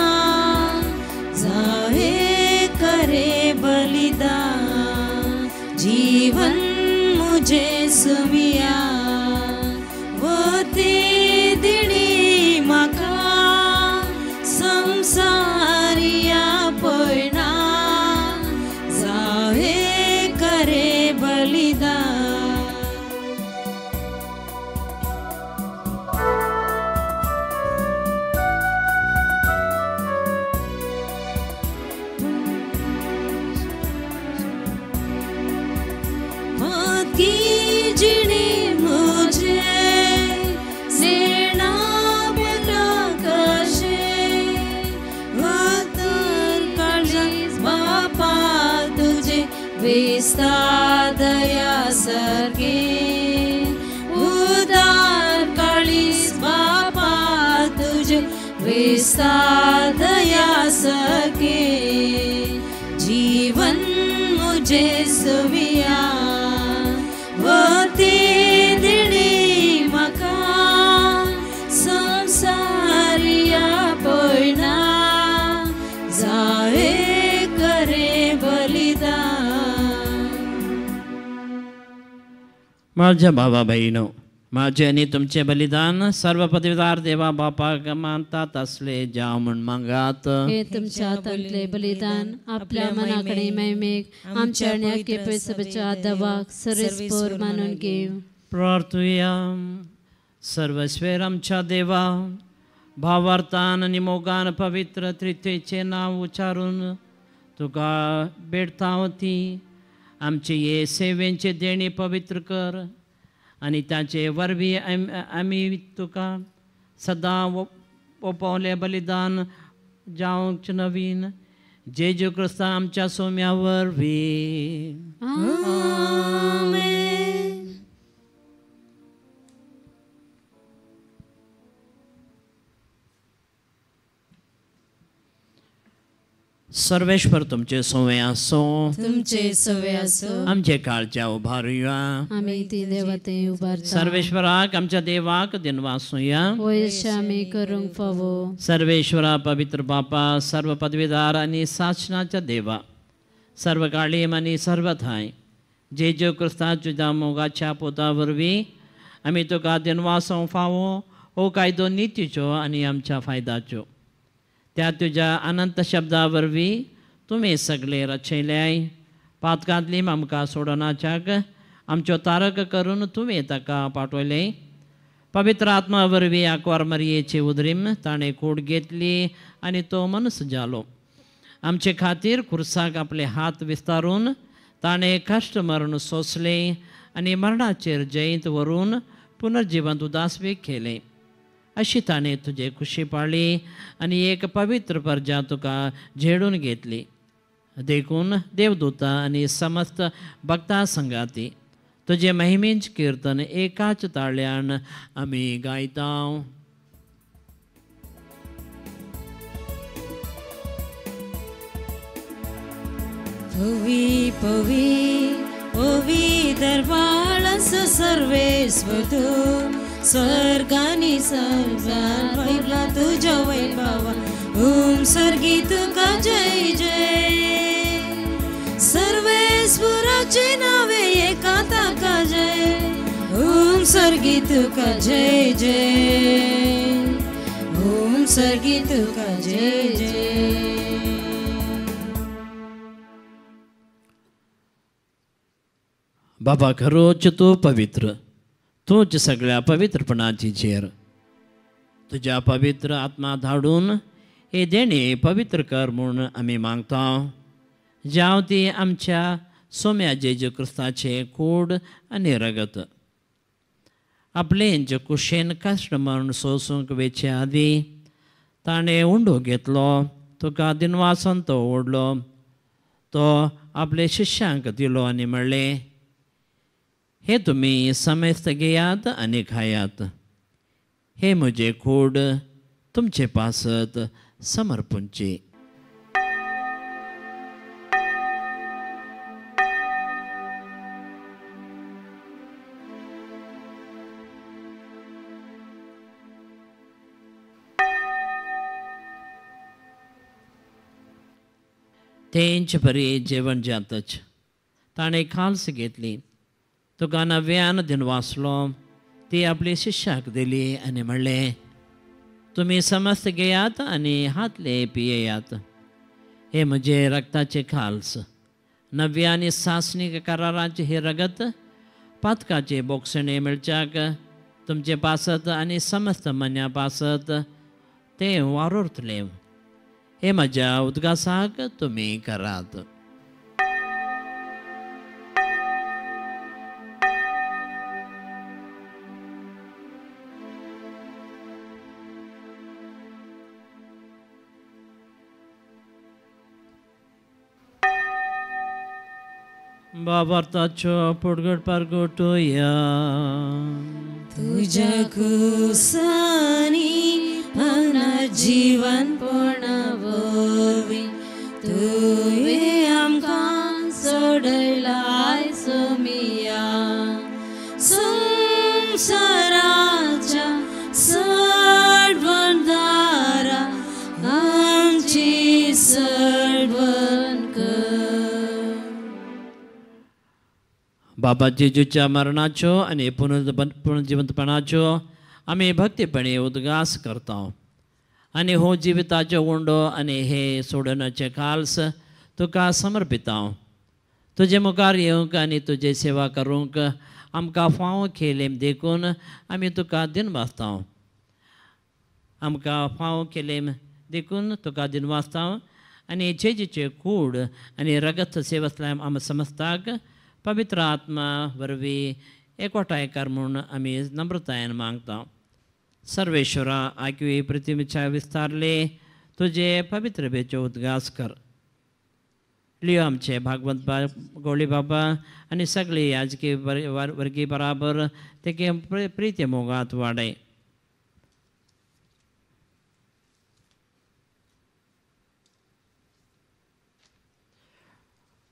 जाहे करे बलिदान जीवन मुझे सुमिया वती दिणी म्हाका संसारिया पळना दया सर्गे उदार काळीस बापा तुझे दया सके जीवन मुझे सुविया वती दिणी म्हाका बलिदान. माझ्या भावा बहिणो, माझे आनी तुमचे बलिदान सर्व पदवीदार देवा बापाक मानतात असले जावं म्हूण मागात. हे तुमच्या हातांतले बलिदान आपल्या मनाकडे महिमेक आमच्या आनी आख्खे सभेच्या देवाक सर्वेस्पोर मानून घेव. प्रार्थुया. सर्वस्वेर आमच्या देवा, भावार्थान आनी मोगान पवित्र त्रित्वेचें नांव उच्चारून तुका भेटता ती आमचे हे सेवेंचे देणे पवित्र कर आनी ताचे वरवीं आमी तुका सदां ओपवलें बलिदान जावंक नवीन जेजू क्रिस्ता आमच्या सोम्या वरवीं. आमेन. सर्वेश्वर तुमचे सोवे आसो, तुमचे सोवे आसो. आमचे काळच्या उभारुया. आमी ती देवते उभारता. सर्वेश्वराक आमच्या देवाक दिनवासुया. वयश आमी करूंक फावो. सर्वेश्वरा पवित्र बापा, सर्व पदवीदार आनी सासणाच्या देवा, सर्व काळीम आनी सर्व थांय जेजू क्रिस्ता तुज्या मोगाच्या पोता वरवीं आमी तुका दिनवासोवंक फावो. हो कायदो नितीचो आनी आमच्या फायदाचो. त्या तुज्या अनंत शब्दा वरवीं तुमी सगळे रचयल्याय. पातकांतली आमकां सोडोवनाच्याक आमच्यो तारक करून तुवें ताका पाठवलें. पवित्र आत्मा वरवीं आकवार मरयेची उदरीम ताणें कूड घेतली आनी तो मनीस जालो. आमचे खातीर खुर्साक आपले हात विस्तारून ताणें कश्ट मरण सोंसलें आनी मरणाचेर जैत व्हरून पुनर्जिवंत उदासवी केलें. अशी ताणें तुजे खुशी पाळ्ळी आनी एक पवित्र प्रजा तुका झेडून घेतली. देखून देवदूता आनी समस्त भक्ता संगाती तुजे महिमेंच किर्तन एकाच ताळ्यान आमी गायता. पवी पवी पवी दरबाळस सर्वेस्वतू स्वर्गानी संसार वैभवा तुझ्या वैभवा ओम स्वर्गी तुका जय जय. सर्वेश्वराचे नावे एका ताका जय ओम स्वर्गी तुका जय जय ओम स्वर्गी तुका जय जय. बाबा खरोच तूं पवित्र, तूंच सगळ्या पवित्रपणाची झेर. तुज्या पवित्र आत्मा धाडून हे देणे पवित्र कर म्हूण आमी मागता. जावं ती आमच्या सोम्या जेजू क्रिस्ताचे कूड आनी रगत. आपलेंच कुशेन कश्ट मरण सोसूंक वेचे आदीं ताणें उंडो घेतलो, तुका दिनवासन तो ओडलो, तो आपले शिष्यांक दिलो आनी म्हणलें, हे तुमी समेस्त घेयात आनी खायात, हे म्हजे कूड तुमचे पासत समर्पूंचे. तेंच परी जेवण जातच ताणें खाल्स घेतली, तुका नव्यान दिनवासलो, ती आपली शिष्याक दिली आनी म्हणलें, तुमी समस्त घेयात आनी हातले पियेयात, हे म्हजे रक्ताचे खाल्स, नव्या आनी सासणीक कराराचे हे रगत पातकाचे बोगसणे मेळच्याक तुमचे पासत आनी समस्त मन्या पासत तें वारुरतलें. हे म्हज्या उदकासाक तुमी करात. बाबार्थाचो पुडगड परगटुया. तुझ्या कुसानी जीवन पूर्ण तुवें आमकां सोडयलाय सोमिया संवसाराच्या सडवणदारा आमची सडवण कर. बाबा जेजूच्या मरणाच्यो आनी पुनर्जिवंतपणाच्यो आमी भक्तीपणी उदगास करता आनी हो जिविताचो उंडो आनी हे सोडण्याचे खाल्स तुका समर्पिता. तुजे मुखार येवंक आनी तुजे सेवा करूंक आमकां फावो केलें देखून आमी तुका दिनवासता. आमकां फावो केलें देखून तुका दिनवासता आनी जेजूचे कूड आनी रगत सेवसल्या आम समजताक पवित्र आत्मा वरवीं एकवटाय कर म्हूण आमी नम्रतायेन मागता. सर्वेश्वरा आयकवी पृथ्वीच्या विस्तारले तुजे पवित्र बेचो उद्गास कर. लियो आमचे भागवत गोळी बाबा आनी सगळी याजकी वर्गी बराबर तेगे प्रिती मोगात वाडय.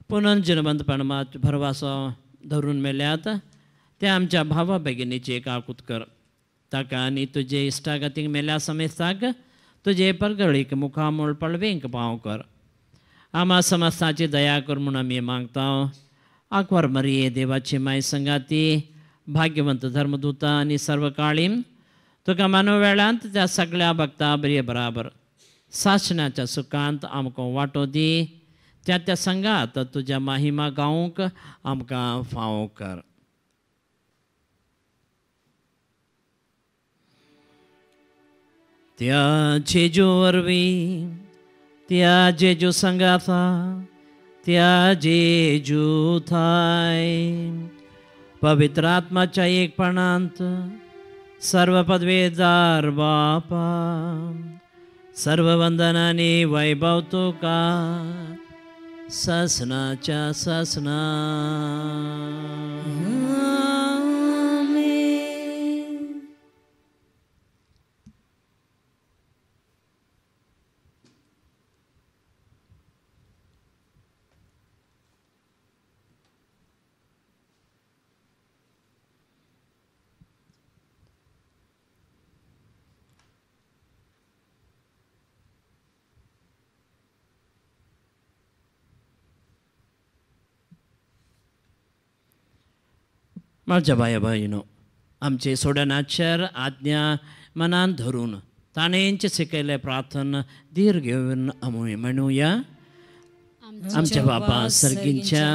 पुनर्जन्मपणात भरवासो धरून मेल्यात ते आमच्या भावा भगिनीची काकूत कर. ताका आनी तुजे इश्टागतीक मेल्या समेस्ताक तुजे परगळीक मुखामूळ पळवेंक पाव कर. आमा समस्ताची दया कर म्हूण आमी मागता. आंकवार मरिये देवाची माय संगाती भाग्यवंत धर्मदूता आनी सर्व काळीम तुका मानव वेळांत त्या सगळ्या भक्ता बरे बराबर सासणाच्या सुखांत आमकां वांटो दी. त्या त्या संगात तुज्या माहिमा गावंक आमकां फावो कर. त्या जेजू वरवीं त्या जेजू संगाता त्या जेजू थाय पवित्र आत्माच्या एकपणांत सर्व पदवेदार बापा सर्व वंदनानी वैभव तुका ससनाच्या ससना. म्हज्या भाया भयणो आमचे सोडणाचेर आज्ञा मनान धरून ताणेंच शिकयलें प्रार्थना धीर घेवन आमी म्हणुया. आमच्या बापा सर्गींच्या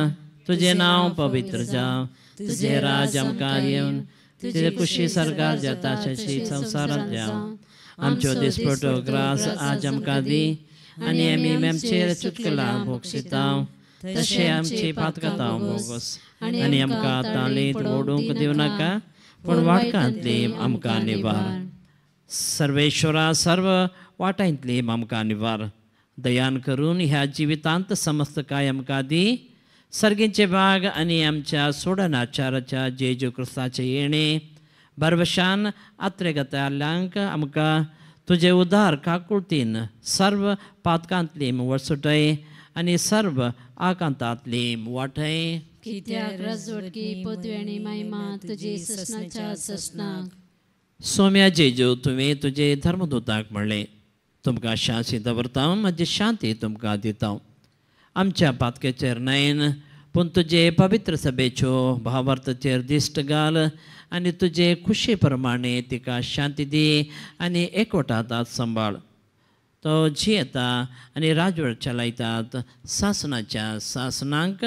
तुजें नांव पवित्र जावं, तुजें राज आमकां येवन, तुजे कुशी सरकार जाता तशी संवसारांत जावं. आमच्यो दिसपटो ग्रास आज आमकां दी आनी आमी आमचेर चुटकलां भोगशिता तशें आमची पातकतां भोगस आनी आमकां तालींत ओडूंक दिवं नाका पूण वाटकांतली आमकां निवार. सर्वेश्वरा सर्व वाटांतली आमकां निवार. दयान करून ह्या जिवितांत समस्त काय आमकां दी. सर्गींचे भाग आनी आमच्या सोडणाचाराच्या जेजू क्रिस्ताचें येणें भरवशान आत्रेगताल्यांक आमकां तुजे उदार काकुळतीन सर्व पातकांतली वळसुटय आनी सर्व आकांतांतली वाटय. कित्याक राजवटकी पदवी आनी महिमा तुजी ससनाच्या ससनाक. सोम्या जेजू तुवें तुजे धर्मदूताक म्हणलें तुमकां शांती दवरता म्हजी शांती तुमकां दिता. आमच्या पातकेचेर न्हय पूण तुजे पवित्र सभेच्यो भावार्थचेर दिश्ट घाल आनी तुजे खुशी प्रमाणे तिका शांती दी आनी एकवटांत सांबाळ. तो जियेता आनी राजवट चलयतात सासनाच्या सासनांक.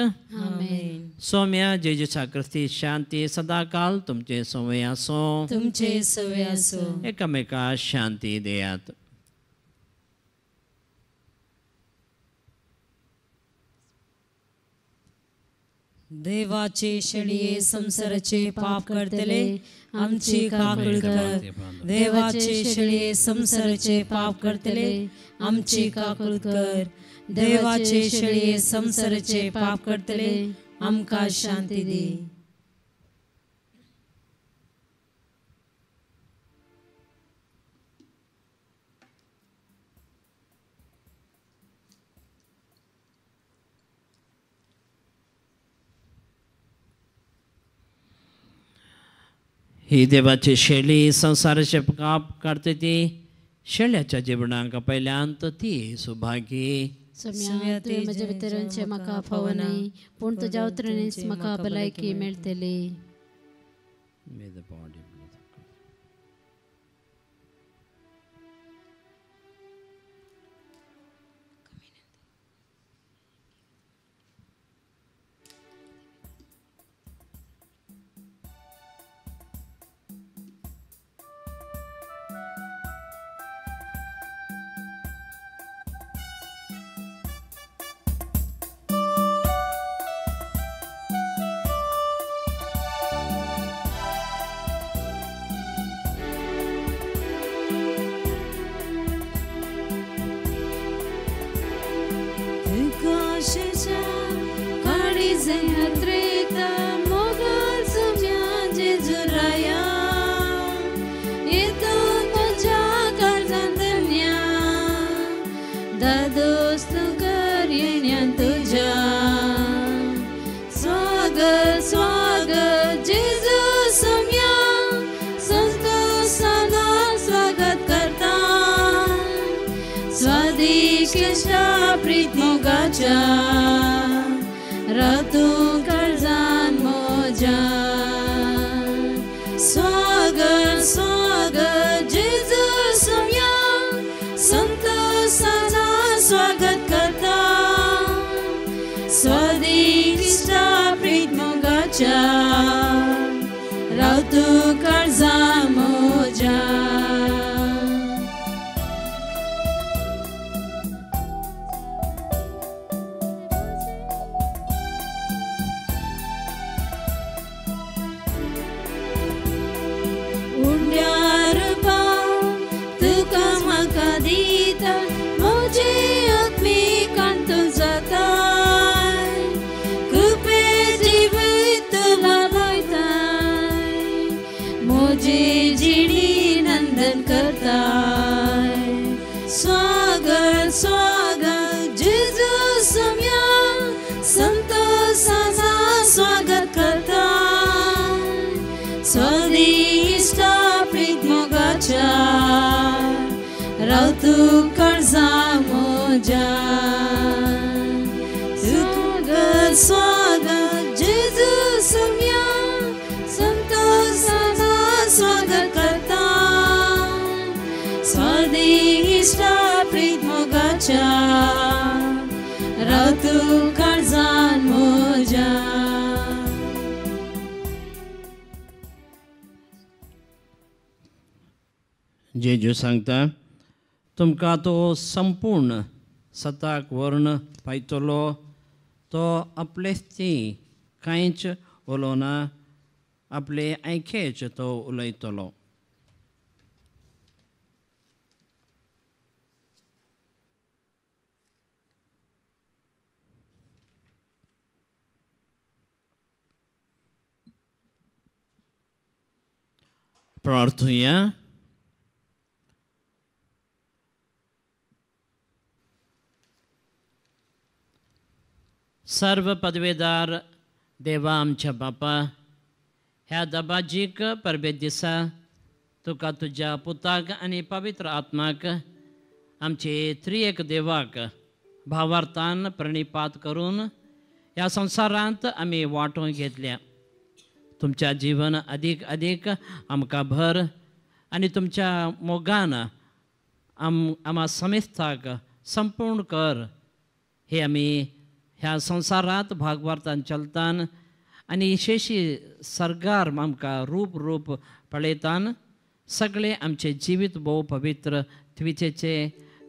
सोम्या जेजूच्या क्रिस्ती शांती सदाकाल तुमचे संवय आसूं. तुमचे संवय आसूं. एकामेका शांती दियात. देवाचे शेळये संसाराचे पाप करतले आमची काकूळ कर. देवाचे शेळये संसाराचे पाप करतले आमची काकूळ कर. देवाचे शेळये संसाराचे पाप करतले आमकां शांती दी. ही देवाची शेळी संसाराचे काप काडटा ती शेळ्याच्या जिबणांक पयल्यांत ती सुभागी. सोम्या तुवें म्हजे भितर येवचें म्हाका फावनाय, पूण तुज्या उतरांनीच म्हाका भलायकी मेळटली. May the body and blood of Christ. Ratu काळजान मोजा स्वागत स्वागत जेजू सोम्या संतोषाचा स्वागत करता स्वादिष्ट प्रीत मोगाच्या रातू काळजान मोजा. स्वागत स्वागत जेजू सोम्या संतोषाचा स्वागत करता स्वादिष्ट प्रीत मोगाच्या रातू काळजा मोजा. स्वागत स्वागत जेजू सोम्या संतोषाचा स्वागत करता स्वादिष्ट प्रीत मोगाच्या रातू काळजान मोजा. जेजू सांगता तुमकां तो संपूर्ण सताक वर्ण पायतलो, तो आपलेच ती कांयच उलोवना, आपले आयखेच तो उलयतलो. प्रार्थुया. सर्व पदवेदार देवा आमच्या बापा, ह्या दबाजीक परबे दिसा तुका तुज्या पुताक आनी पवित्र आत्माक आमचे त्रिएक देवाक भावार्थान प्रणिपात करून ह्या संवसारांत आमी वांटून घेतल्या. तुमच्या जीवन अदीक अदीक आमकां भर आनी तुमच्या मोगान आमा समेस्ताक संपूर्ण कर. हे आमी ह्या संवसारांत भागवतान चलतान आनी शेशी सरगार आमकां रूप रूप पळयतान सगळें आमचें जिवीत भोव पवित्र त्विचेचे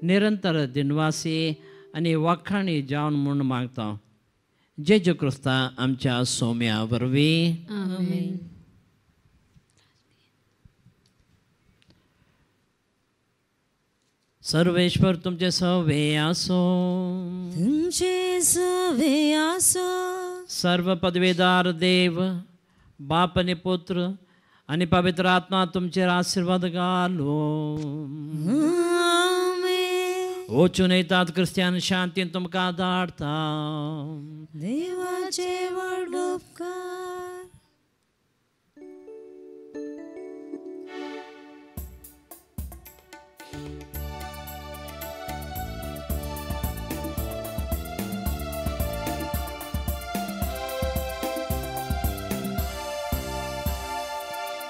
निरंतर दिनवासी आनी वाखाणी जावन म्हूण मागता. जेजू क्रिस्ता आमच्या सोम्या वरवीं. आमेन. सर्वेश्वर तुमचे सवे आसो, तुमचे सवे आसो. सर्व पदवेदार देव बाप आनी पुत्र आनी पवित्र आत्मा तुमचेर आशिर्वाद घालो. आमेन. वचून येतात क्रिस्त्यान शांतीन तुमकां धाडटा. देवाचे व्हड उपकार.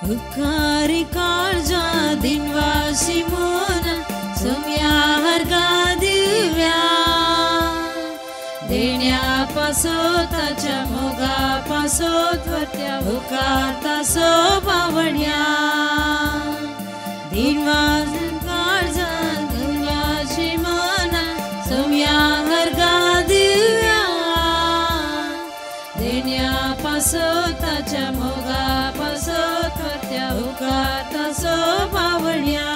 उपकारी काळजा दिनवासी मोन सोम्या हरगा दिव्या देण्या पासोताच्या मोगा पासोत वरत्या उकारता सो पावण्या दिनवास काळजा दिनवासी मोन सोम्या हरगा दिव्या देण्या पासोताच्या मोगा पासोत वरत्या उकारता सो पावण्या.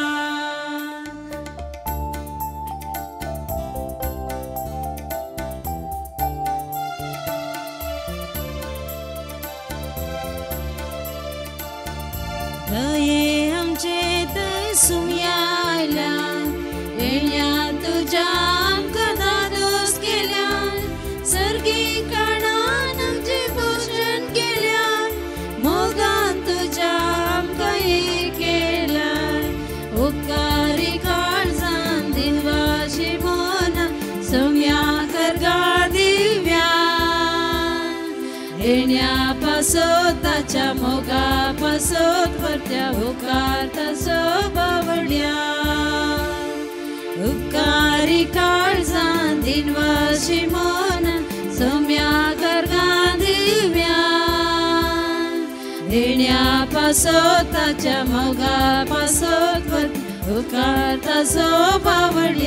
दये आमचे थंय सुम्याल्या येण्या तुज्या आमकां दादोस केल्यान सर्गी काणान आमचें पोशण केल्यान मोगान तुज्या आमकां एक केल्यान उपकारी काळजान दिनवाशी मोन सोम्या करगा दिव्या येण्या पासोताच्या मोगा पासोत वरत्या उपकारता सो बावड्या उपकारी काळजान दिनवाशी मोन सोम्या करगा दिव्या येण्या पासोताच्या मोगा पासोत वरत्या उपकारता सो बावड्या.